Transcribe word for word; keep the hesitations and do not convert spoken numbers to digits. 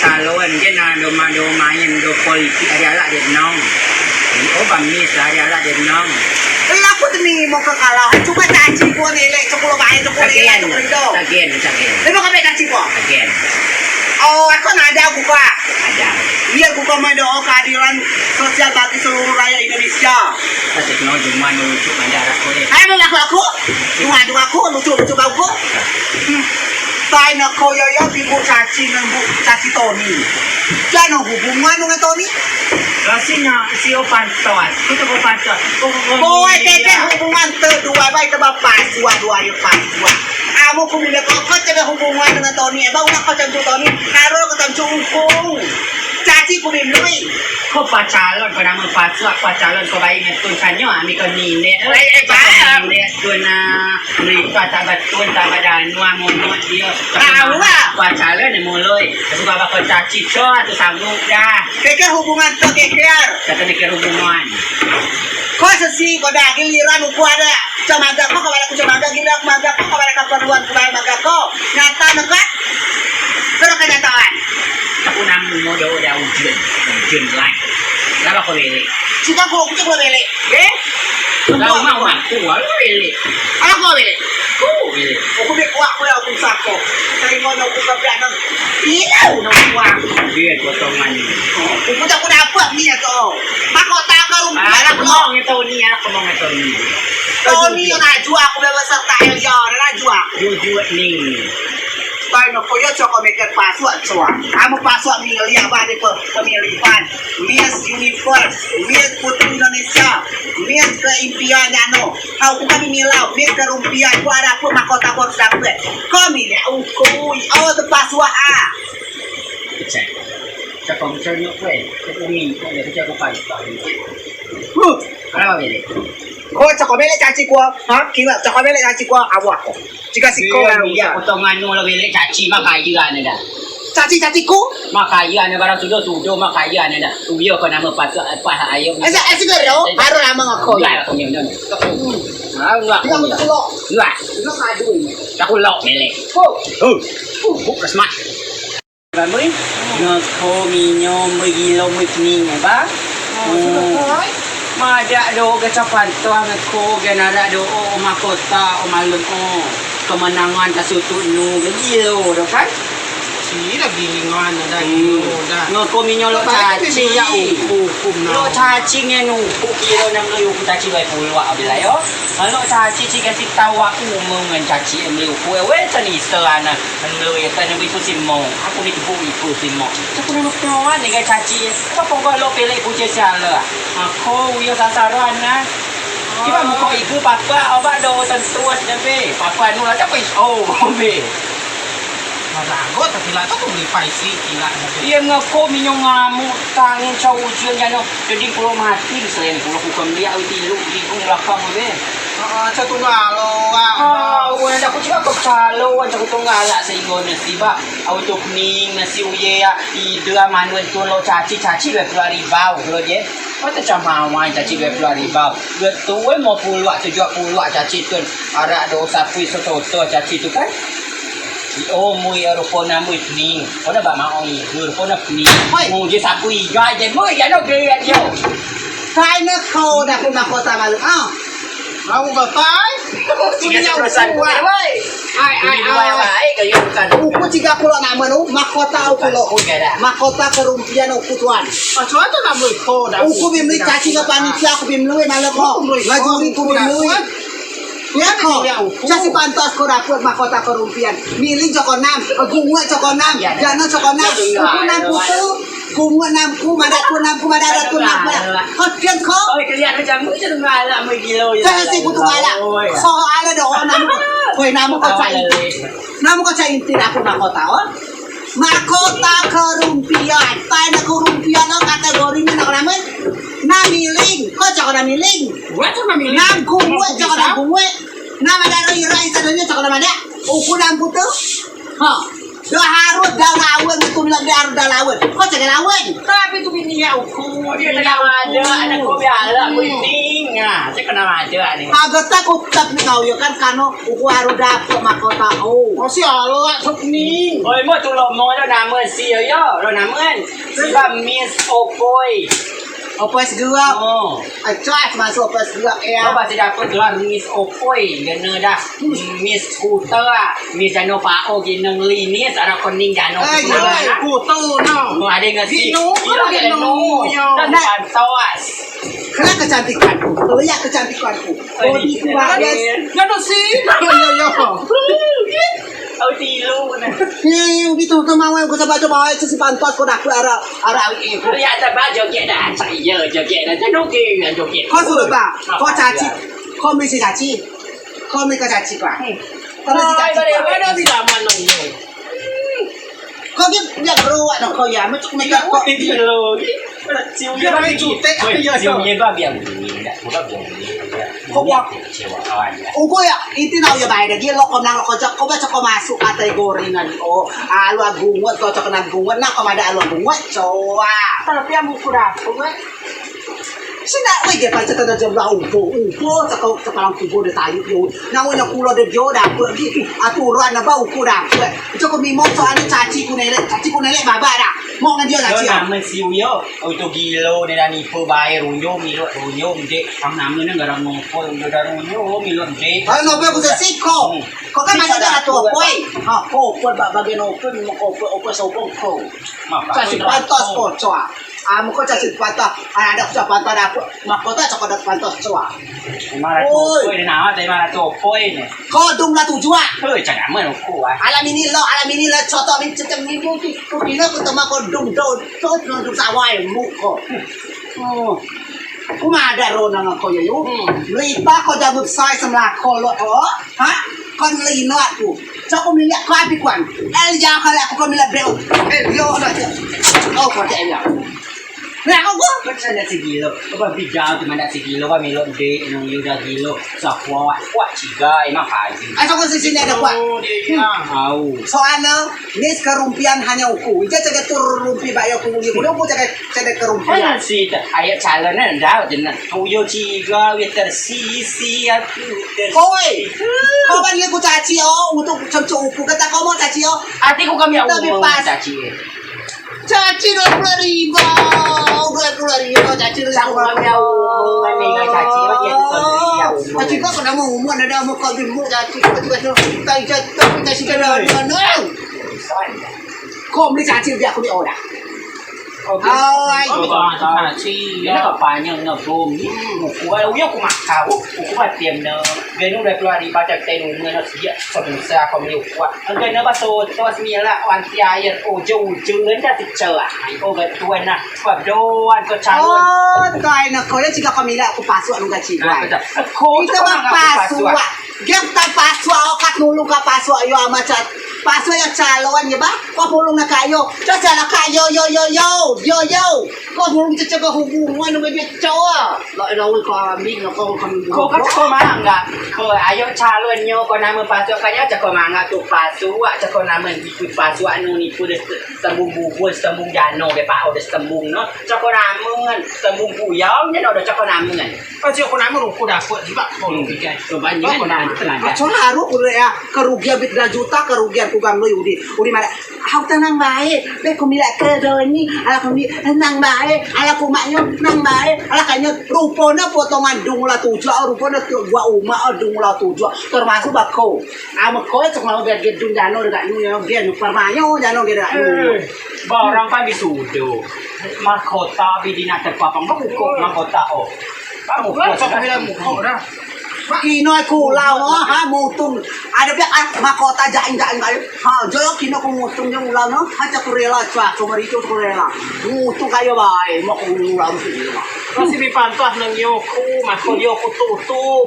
Talon je na do ma do main do politik ari alak de nong. Oh, bamis ari alak de nong. Lah, ku teni mau kekalahan, cuma caci ku ni lek sepuluh baik, sepuluh Sakian, ribu, sepuluh ribu. Sakian, sakian. Lima kali caci ku. Sakian. Oh, aku nada buka. Ada. Biar buka mendoa keadilan sosial bagi seluruh rakyat Indonesia. Kasih kenal cuma lucu mandar aku ni. Ayo, mau aku, aku. Cuma, cuma aku, lucu, lucu kau, aku. Hmm. Tai nak kau ya, ya, bi bu caci ngen bu caci Toni. Jano hubungan dengan Toni? Rasanya si Opan Tuan. Kita Opan Tuan. Boy, keke hubungan te dua baik te bapak, dua, dua, ya, pas, dua. Amu ku bila kau, kau cakap hubungan dengan Toni, eh, bau nak kau tentu Toni, harus kau tentu hukum. Caci ku bila, eh. Ko pacalon, ko nama pasuak, pacalon, ko bayi ngetun kanyo, ami ko nine. Eh, eh, bah. Nine tun, ah, mereka tak betul, tak badanu, amonot dio. Awa. Pacalon ni muloi. Aku bawa ko caci, co, tu sanggup dah. Keke hubungan tu, keke. Kata ni ke hubungan. Ko sesi, ko dah giliran uku ada. Cemaga ko, ko balik cemaga, giliran maga ko, ko balik keperluan, ko balik maga ko. Nyata ne, Kak? Terus kenyataan. Aku nang mau jauh dah ujian. Ujian lain. Kenapa kau ini? Sudah kau, aku cuma beli. Eh? Lau mau aku, aku beli. Alah kau beli. Kau beli. Aku beli kuah, aku dah aku sako. Tadi mau aku ke belakang. Iya, udah kuah. Dia potongan ni. Aku tak, aku dapat ni ya tu. Mahkota ke rumah. Anak kemong itu ni, anak kemong itu ni. Toni yang najua aku bebas serta Elia, najua. Jujur ni. Baik, no, ko yo coko mikir pasuak, cua. Kamu pasuak milih apa di pe-, pemilihan? Miss Universe, Miss Putri Indonesia, Miss keimpian anu. Kau ku kami milau, Miss kerumpian, ku ada apa mahkota ku harus dapet. Kau milih uku, oh, tempat suak ah. Cek. Cek kau mencari nyok kue, cek umi, kau jadi jago pagi. Huh, kenapa milih? Ko coko belek caci ku, ha? Kira coko belek caci ku, awak ko. Jika si ko. Iya, potongan nu lo belek caci, mak kaya ane dah. Caci, caci ku? Mak kaya ane barang sudo, sudo mak kaya ane dah. Uyo ko nama patut, apa ayo. Asa, asa gero, baru lama ngako. Enggak, aku nyem, nyem. Enggak, aku nyem. Enggak. Enggak. Aku lo belek. Oh. Oh. Oh, oh, kesemak. Ramai, ngeko minyo begilo mik ning, ba? Oh, sudah, Koi. Madak do gaca pantau ngeko, gen arak do, oh, mahkota, oh, malem, oh. Kemenangan tak sutuk nu, begilo do, kan? Si, dah gilingan, dah gilo, dah. Ngeko minyo lok caci, ya, hukum, hukum, nah. Lok caci ngen hukum, kilo enam puluh hukum caci, baik puluh, abis lah, yo. Lok caci, si, kasih tahu aku, umum ngen caci, enam puluh hukum, eh, weh, tenisa, nah. Kan melu ya, kan, ibu si Mong. Aku ni ibu, ibu si Mong. Aku nama kawan ni, kan, caci. Apa kau lo pelek kucing siala? Aku, uyo sasaran, nah. Kiba muko iku papa, obat do tentuas nyampe. Papa nu lah, tapi, oh, be. Marago, tapi lah, tu beli paisi, gila, tapi. Iya, ngeko minyo ngamuk, tangin cau ujian, jano. Jadi, kulo mati, selain kulo bukan beli, aku tilu, di belakang, be. Ah, cau tunggal, ah. Ah, wan, aku cuma kecalo, wan, cau tunggal, lah, sehingga nasi, ba. Au tu pening, nasi uye, ya. Ida, manun, tun, lo, caci, caci, dua puluh ribau, lo, je. Kau tak cama, wan, caci, dua puluh ribau. Betul, eh, mau puluak, tujuh puluak, caci, tun. Arak do sapui soto-soto caci tu kan. Oh, mui rupo na mui pening. Kau na ba mau igur, kau na pening. Hoi. Mui je sapui iga je, mui je no gaya je. Kai ne kau dah pun mahkota malu. Ah. Mau batai? Tiga puluh satu, woi. Ai, ai, ai. Uku tiga puluh nama nu, mahkota uku lo. Mahkota kerumpian uku tuan. Ah, cuan tu nama kau dah. Uku bimli caci ke panitia, aku bimli malu kau. Laju uku bimli. Ya ko, casi pantas ko dapet mahkota kerumpian. Miling coko nam, gunguak coko nam, jano coko nam, uku nam putu, gunguak nam ku, madak ku nam ku, madak ku nam ku. Ko kian ko? Casi putu galak. So ale do nam. Koi nam ko cai. Nam ko cai inti dapet mahkota, oh. Mahkota kerumpian. Tai na kerumpian, no, kategori ne, no, nama. Na miling. Ko coko na miling. Nam gunguak, coko na gunguak. Nam ada rai, rai, sadonyo coko na madak. Uku nam putu. Ha. Dah harus dah lawan, tu bilang dah harus dah lawan. Ko coko lawan. Tapi tu bini Dio tengah madeak, ade ko biar lak meeting. Nah, cak kena madeak ni. Agak tak utak ni kau yo kan, kano uku aru dapet mahkota o. Oh, si alo lak tuk ni. Oi, mo tu lo mo lo namo si yo yo, lo namo kan. Si ba Miss Opoi. Opoi segerak. Oh. Acah masuk Opoi segerak ya. Lo pasti dapet gelar Miss Opoi, kena dah. Miss Kuta, Miss jano pao gineng linis, arak kuning jano. Eh, kuning. Kuta no. Ade ngesi. Ginung, ginung. Pantas. Kena kecantikanku, keliak kecantikanku. Bodiku bagus. Jano si. Yo yo. Au tilu na. Ni, ubi tu kemauan ku sebab coba si pantas ko dah ku arak arak. Keliak tebak joget dah. Iyo joget dah. Joget joget. Ko suruh tak? Ko caci. Ko mesti caci. Ko mesti caci pak. Ko mesti caci pak. Ada di zaman nong. Ko dia dia beruak dong ko ya. Macam mereka ko. Siu ye ba biang. Ko ba. Uku ya, inti nau ya bae dah. Gilo ko nang ko cak ko ba cak ko masuk kategori ngan. Oh, alu agungot ko cak nang gungot nak ko madeak alu agungot coa. Tapi yang buku dapet. Sida wei ge pancet ada jemlah upo, upo cakau kepalang kubur de tayuk yo. Nau nyo kulo de dio dapet di aturan aba uku dapet. Cakau mimo soalnyo caci ku nelek, caci ku nelek baba dah. Mo ngan dio caci. Namen si uyo, uyo gilo de dan ipo bae ruyo milo ruyo de. Am namen ne garang nopo uyo dan ruyo milo de. Kalau nopo ku sesiko. Ko kan masih ada atu opoi. Ha, ko opoi bak bagian opoi mimo ko opoi opoi sobong ko. Caci pantas ko coa. Amen ko caci pantas, ade ko caci pantas dapet mahkota cak ko dak pantas coa. Mara topoi de nama tadi mara topoi ne. Ko dung lah tujuak. Hei, cak nama uku ah. Alam ini lo, alam ini lo, coto min cecem ni tu tu. Ko kino ko tema ko dung do, tu dung sawai muk ko. Oh. Ku madeak ro nang ko yo yo. Lipa ko jabu besai semlako lo o. Ha? Kon lino aku. Cak ko milik ko abi kuan. El jauh kali aku ko milik beo. Eh, yo na cak. Oh, ko cak el jauh. Nah, aku ko. Ko cak ndak segilo. Apa bidang tu mana segilo, apa milo de nang yo dah gilo. Sa kuat, kuat ciga emang kaji. Asal ko sisi ni ada kuat. Oh, dia. Au. Soalnyo ni sekarumpian hanya uku. Ija cak tur rumpi bayo ku ni. Kudu uku cak cak kerumpian. Kan si ayo calon ne dah jenah. Uyo ciga, uyo tersisi aku. Koi, kau kan ye ku caci o, untuk cemcuk uku kata kau mau caci o. Ati ku kami aku mau caci. Caci dua puluh ribu, dua puluh ribu caci dua puluh ribu. Caci kami aku mau caci o, ye tu kami aku. Caci kau kena mau umur ada mau kau bimbuk caci kau juga tu. Tai jatuh caci kena mana? Kau beli caci biar aku ni orang. Ai, ko caci. Ino ko panjang ne bom. Uku ai uyo ku makau. Uku ba tiam ne. Geno udah keluar di baca tenu ne sejak sebesar ko meli uku. Angkai ne ba soto semila wanti air ujo ujo ne dah ticelah. Ai ko betuan nah. Ko doan ko calon. Oh, tukai ne ko ya ciga ko mila ku pasuak nungga ciga. Ko ito ba pasuak. Gem tai pasuak okat nulung ka pasuak yo amat cat. Pasuak yo calon ye ba. Ko pulung nak kayo. Cak cak nak kayo yo yo yo yo yo. Ko pulung cak cak hubungan nunggu dia coa. Lak lawai kambing nak kau kambing. Ko kan cak ko mangga. Ko ayo calon nyo ko nama pasuak kanyo cak ko mangga tu pasuak cak ko nama ikut pasuak nu ni ikut. Tembung bubur, tembung jano, de pao de tembung no. Cak ko namen, tembung puyau, jano de cak ko namen. Pas cak ko namen, uku dapet jibeak, ko pikai. Kebanyakan. Cak ko namen. Cak haru udah ya, kerugian bit dua juta, kerugian ku gang lui udi. Udi malah, au tenang bae, be ku milak ke doni, ala ku mi-, tenang bae, ala ku maknyo, tenang bae, ala kanyo, rupo ne potongan dung lah tujuak, rupo ne tu buat umak, dung lah tujuak, termasuk bako. Amen ko cak mau biar gedung jano degak nu yo gen permayo jano degak nu. Barang kan disudo. Mahkota bidi nak terpapang ba uku mahkota o. Ba uku. Cak bilang uku dah. Kino ku ulau ha mutung. Ade biak mahkota jaing jaing kayu. Ha jo kino ku mutung jo ulau no. Ha cak ku rela cua ku mericu ku rela. Mutung kayu bae mau ku ulau mutung. Masih bi pantas nang yo ku mahkota yo ku tutup.